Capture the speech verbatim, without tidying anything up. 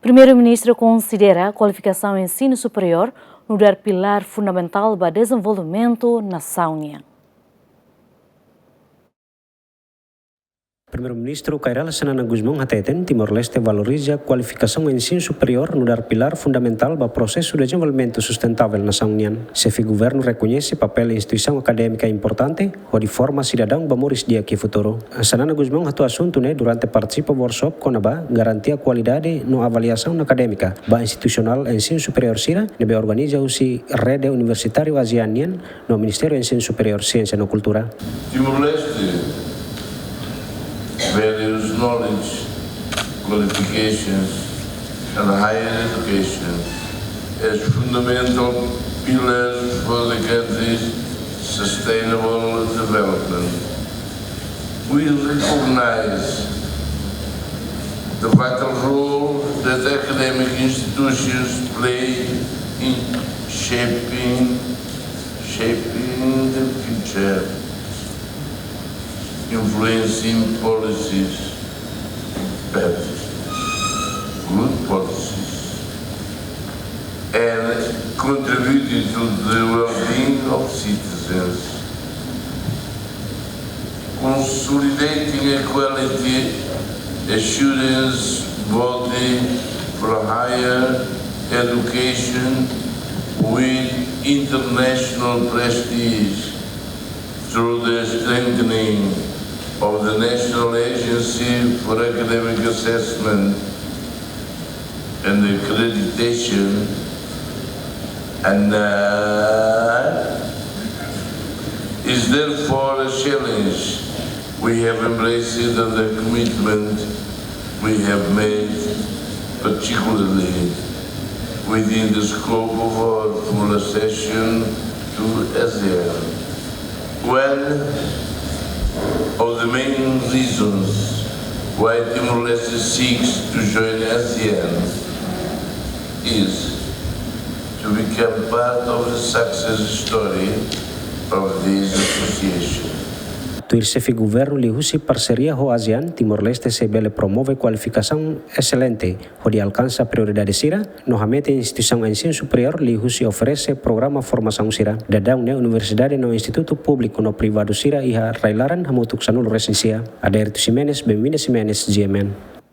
Primeiru-Ministru konsidera kualifikasaun ensinu superiór nu'udar pilár fundamentál ba dezenvolvimentu nasaun nian. Primeiru-Ministru Kay Rala Xanana Gusmão hateten, Timor-Leste valoriza kualifikasaun ensinu superiór nu'udar pilár fundamentál ba prosesu dezenvolvimentu sustentável nasaun nian. Xefe Governu rekoñese papél instituisaun akadémika importante hodi forma sidadaun ba moris di'ak iha futuru. Xanana Gusmão hato'o asuntu ne'e durante partisipa workshop kona-ba garantia kualidade no avaliasaun akadémika ba institusionál ensinu superiór sira ne'ebé organiza husi Rede Universitáriu ASEAN nian no Ministériu Ensinu Superiór, Siénsia no Kultura. Timor-Leste values knowledge, qualifications, and higher education as fundamental pillars for the country's sustainable development. We recognize the vital role that academic institutions play in shaping, shaping the future, influencing policies, bad, good policies, and contributing to the well-being of citizens. Consolidating a quality assurance body for higher education with international prestige through the strengthening of the National Agency for Academic Assessment and Accreditation, and, uh, is therefore a challenge we have embraced and a commitment we have made, particularly within the scope of our full accession to ASEAN. One of the main reasons why Timor-Leste seeks to join ASEAN is to become part of the success story of this association. Tuir Xefe Governu, liuhusi parseria ho ASEAN, Timor-Leste sei bele promove kualifikasaun eselente hodi alkansa prioridade sira, no hametin instituisaun ensinu superiór liuhusi oferese programa formasaun sira. Daudaun ne'e universidade no institutu públiku no privadu sira iha rai-laran hamutuk sanulu-resin-sia. Adérito Ximenes, Benvinda Ximenes, G M N.